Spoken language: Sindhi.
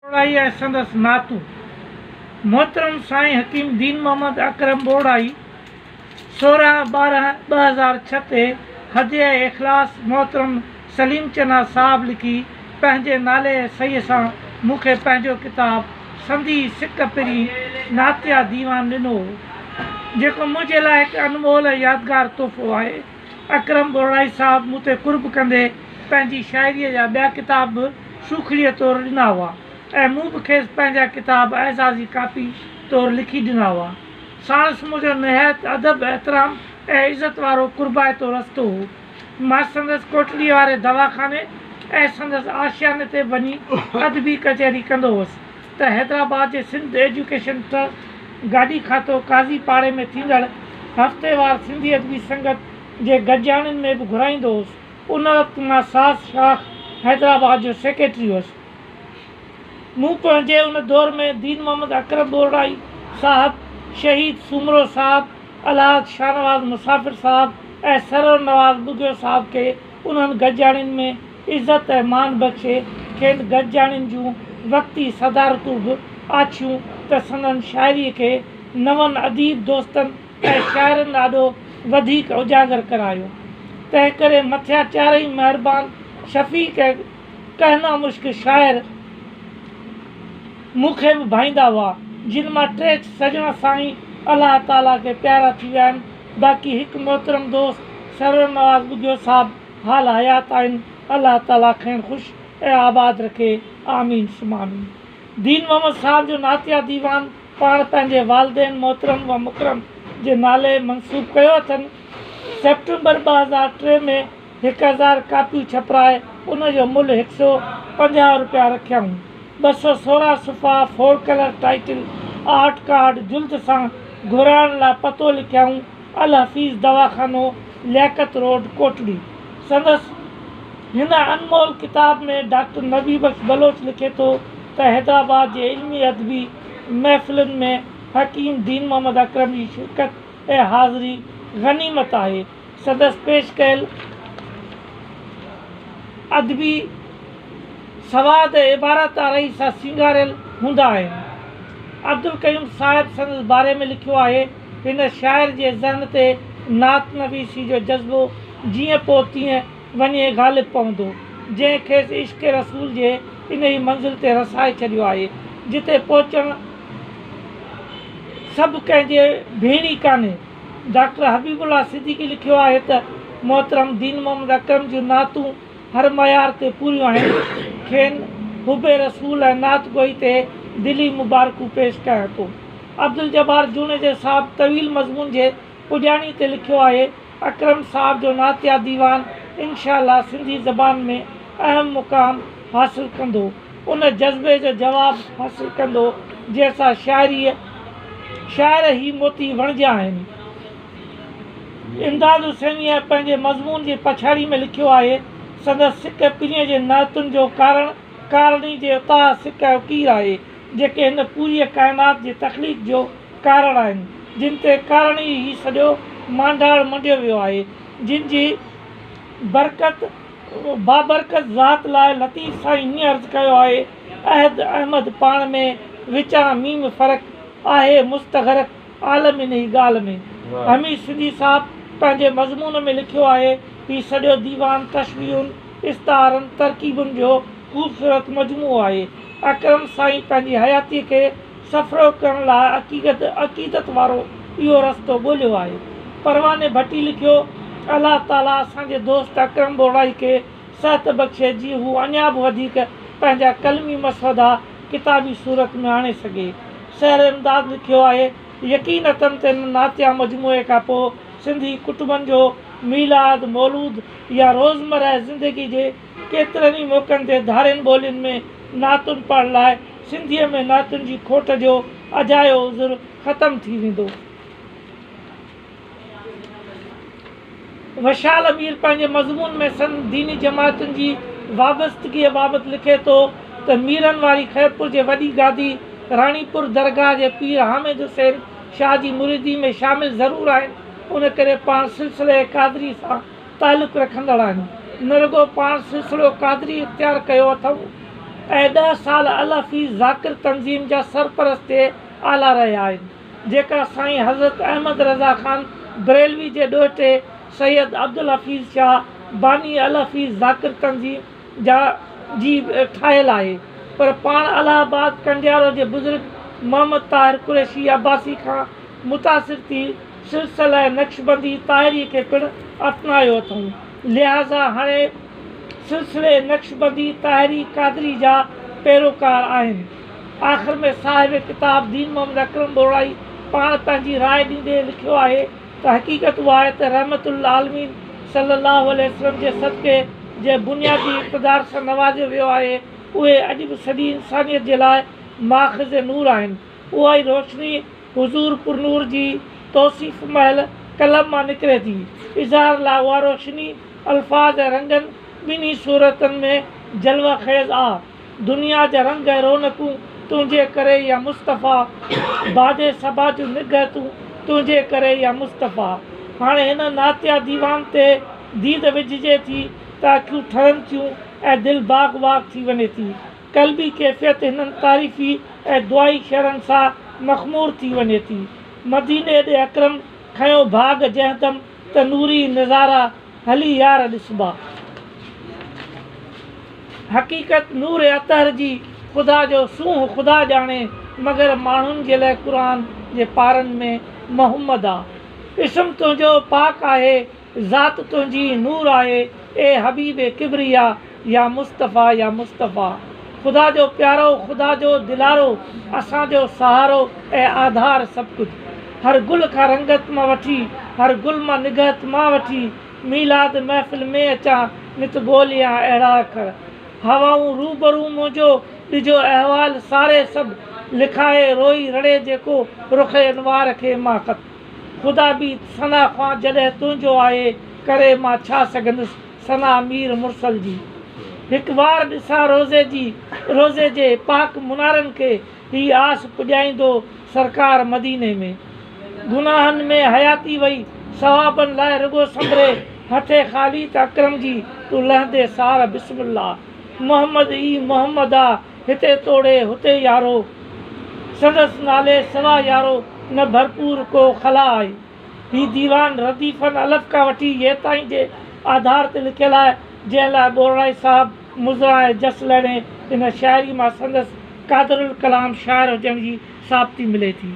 ٻوڙائي ۽ سندس نعتون. محترم سائين حڪيم دين محمد اڪرم ٻوڙائي 16/12/2006 تي هديه اخلاص محترم سليم چنا صاحب لکي پنهنجي نالي ۽ صحيح سان مون کي پنهنجو ڪتاب سندي سڪ پرين نعتيه ديوان ڏنو هو جيڪو منهنجي لاء هڪ انمول ۽ يادگار تحفو آهي. اڪرم ٻوڙائي صاحب مون تي قرب ڪندي پنهنجي شاعريء جا ٻيا ڪتاب به سوکڙيء طور ڏنا هئا ۽ مون به کيس پنهنجا ڪتاب اعزازي ڪاپي طور لکي ڏنا هئا. ساڻس منهنجو نهايت ادب، احترام ۽ عزت وارو قربائتو رستو هو. مان سندس ڪوٽڙيء واري دواخاني ۽ سندس آشياني تي به وڃي ادبي ڪچهري ڪندو هوس ته حيدرآباد جي سنڌ ايجوڪيشن ٽرسٽ گاڏي کاتو قاضي پاڙي ۾ ٿيندڙ هفتيوار سنڌي ادبي سنگت جي گڏجاڻين ۾ به گهرائيندو هوس. ان وقت مان ساس شاخ حيدرآباد جو سيڪريٽري هوس. مون پنهنجي ان دور ۾ دين محمد اڪرم ٻورڙائي صاحب، شهيد سومرو صاحب، الحاج شاهنواز مسافر صاحب ۽ سرور نواز ٻگهيو صاحب کي انهن گڏجاڻين ۾ عزت ۽ مان بخشي کين گڏجاڻين جون وقتي صدارتون به آڇيون ته سندن شاعريء کي نون اديب دوستن ۽ شاعرن آڏو وڌيڪ اجاگر ڪرايو. تنهنڪري مٿيان چارئي مهربان، شفيق ۽ ڪهنه مشق شاعر مون کي به ڀائيندا هئا، جن مان ٽي سڄڻ سائين الله تعاليٰ کي پيارا ٿي ويا آهن، باقي هڪ محترم دوست سرور نواز ٻگهيو صاحب حال حيات آهن، الله تعاليٰ کين خوش ۽ آباد رکي، آمين ثم آمين. دين محمد صاحب جو نعتيه ديوان پاڻ پنهنجي والدين محترم و مڪرم جي نالي منسوب ڪيو اٿن. سيپٽمبر 2003 ۾ 1000 ڪاپيون ڇپرائي ان جو ملهه 150 رپيا رکيائون. 216 صفحا four colour title art card جلد سان گهرائڻ لاء پتو لکيائون الحفيظ دواخانو لياقت روڊ ڪوٽڙي. سندس هن انمول ڪتاب ۾ ڊاڪٽر نبي بخش بلوچ لکي ٿو ته حيدرآباد جي علمي ادبي محفلن ۾ حڪيم دين محمد اڪرم جي شرڪت ۽ حاضري غنيمت آهي. سندس پيش ڪيل ادبي سواد ۽ عبارت آرائي سان سينگاريل هوندا آهن. عبدالقيوم صاحب سندس باري ۾ لکيو آهي، هن شاعر جي ذهن تي نعت نويسي جو جذبو جيئن پوء تيئن وڃي غالب پوندو، جنهن کيس عشق رسول جي انهي منزل تي رسائي ڇڏيو آهي، جتي پهچڻ سڀ ڪنهن جي ڀيڻي ڪانهي. ڊاڪٽر حبيب الله صديقي لکيو آهي ته، محترم دين محمد اڪرم جون نعتون هر معيار تي پوريون آهن، کين حب رسول ۽ نعت گوئي تي دلي مبارڪون پيش ڪيان ٿو. عبدالجبار جوڻيجي صاحب طويل مضمون جي پڄاڻي تي لکيو آهي، اڪرم صاحب جو نعتيه ديوان انشاء الله سنڌي زبان ۾ اهم مقام حاصل ڪندو، ان جذبي جو جواب حاصل ڪندو، جنهن سان شاعريء شاعر هي موتي وڻجيا آهن. امداد حسينيء پنهنجي مضمون جي پڇاڙي ۾ لکيو آهي، سندس سڪ پرينء جي نعتن جو ڪارڻ ڪارڻي جي اتاهه سڪ ۽ اڪير آهي، جيڪي هن پوريء ڪائنات جي تخليق جو ڪارڻ آهن، جن تي ڪارڻ ئي هي سڄو مانڊاڻ منڊيو ويو آهي، جن جي برڪت بابرڪت ذات لاء لطيف سائين هيئن عرض ڪيو آهي، احد احمد پاڻ ۾، وچان ميم فرق، آهي مستغرق عالم انهي ڳالهه ۾. حميد سنڌي صاحب پنهنجي مضمون ۾ لکيو آهي، هي سڄو ديوان تشبيهن، استعارن، ترڪيبن جو خوبصورت مجموعو آهي. اڪرم سائين پنهنجي حياتيء کي سفرو ڪرڻ لاء عقيقت عقيدت وارو اهو رستو ڳوليو آهي. پرواني ڀٽي لکيو، الله تعاليٰ اسان جي دوست اڪرم ٻوڙائي کي صحت بخشي جيئن هو اڃا به وڌيڪ پنهنجا قلمي مسودا ڪتابي صورت ۾ آڻي سگهي. سحر امداد لکيو آهي، يقين اٿم ته هن نعتيه مجموعي کان پوء سنڌي ڪٽنبن جو ميلاد، مولود يا روزمره زندگي جي ڪيترن ئي موقعن تي ڌارين ٻولين ۾ نعتن پڙهڻ لاء سنڌيء ۾ نعتن جي کوٽ جو اجايو عذر ختم ٿي ويندو. وشال امير پنهنجي مضمون ۾ سن ديني جماعتن جي وابستگيء بابت لکي ٿو ته ميرن واري خيرپور جي وڏي گادي راڻيپور درگاهه جي پير حامد حسين شاهه جي مريدي ۾ شامل ضرور آهن، ان ڪري پاڻ سلسلهء قادري سان تعلق رکندڙ آهن. نه رڳو پاڻ سلسلو قادري اختيار ڪيو اٿئون، ۽ ڏهه سال الحفيظ ذاڪر تنظيم جا سرپرست اعليٰ رهيا آهن، جيڪا سائين حضرت احمد رضا خان بريلوي جي ڏوهٽي سيد عبدالحفيظ شاهه باني الحفيظ ذاڪر تنظيم جا جي ٺاهيل آهي پر پاڻ الهه آباد ڪنڊيارو جي بزرگ محمد طاهر قريشي عباسي کان متاثر ٿي سلسله نقشبندي طاهري کي پڻ اپنايو اٿئون لهٰذا هاڻي سلسلي نقشبندي طاهري قادري جا پيروڪار آهن. آخر ۾ صاحب ڪتاب دين محمد اڪرم ٻورڙائي پاڻ پنهنجي راء ڏيندي لکيو آهي ته حقيقت اها آهي ته رحمت للعالمين صلي الله عليه وسلم جي صدقي جنهن بنيادي اقتدار سان نوازيو ويو آهي اهي اڄ به سڄي انسانيت جي لاء ماخذ نور آهن اها ئي روشني حضور پرنور جي توصيف مهل قلم مان نڪري ٿي. اظهار لاء اها روشني الفاظ ۽ رنگن ٻنهي صورتن ۾ جلوه خيز آ. دنيا جا رنگ ۽ رونقون تنهنجي ڪري يا مصطفيٰ باد صبا جون نگهتون تنهنجي ڪري يا مصطفيٰ هاڻي هن نعتيه ديوان تي ديد وجهجي ٿي ته اکيون ٺرن ٿيون ۽ دل باغ باغ ٿي وڃي ٿي. قلبي ڪيفيت هنن تعريفي ۽ دعائي شعرن سان مخمور ٿي وڃي ٿي. مديني ڏي اڪرم کنيو ڀاڳ جنهن دم ته نوري نظارا هلي يار ڏسبا. حقيقت نور اطهر جي خدا جو سونهن خدا ڄاڻي مگر ماڻهن جي لئه قرآن جي پارن ۾ محمد آ. اسم تنهنجو پاڪ آهي ذات تنهنجي نور آهي اي حبيب ڪبريا يا مصطفيٰ يا مصطفيٰ خدا جو پيارو خدا جو دلارو اسان جو سهارو ۽ آڌار سڀ ڪجهه هر گل کان رنگت مان وٺي هر گل مان نگهت مان وٺي ميلاد محفل ۾ اچان نت ڳوليان اهڙا اکر هوائون روبرو منهنجو ڏجو احوال ساري سڀ لکائي روئي رڙي جيڪو رخ انوار کي مان خط خدا به ثنا خوان جڏهن تنهنجو آهي ڪري مان ڇا سگهندس ثنا مير مرسل جي هڪ وار ڏسان روضي جي روضي جي پاڪ منارن کي هي آس پڄائيندو سرڪار مديني ۾ گناهن ۾ حياتي وئي ثوابن لاء رڳو سنڀري هٿي خالي ته اڪرم جي تون لهندي سار بسم الله محمد ئي محمد آ هتي توڙي هتي يارو، سندس نالي سوا يارو نه ڀرپور ڪو خلا آهي. هي ديوان رديفن الف کان وٺي يي تائين جي آڌار تي لکيل آهي، جنهن لاء ٻورڙائي صاحب مضرا ۽ جس لهڻي. هن شاعري مان سندس قادرالڪلام شاعر هجڻ جي ثابتي ملي ٿي.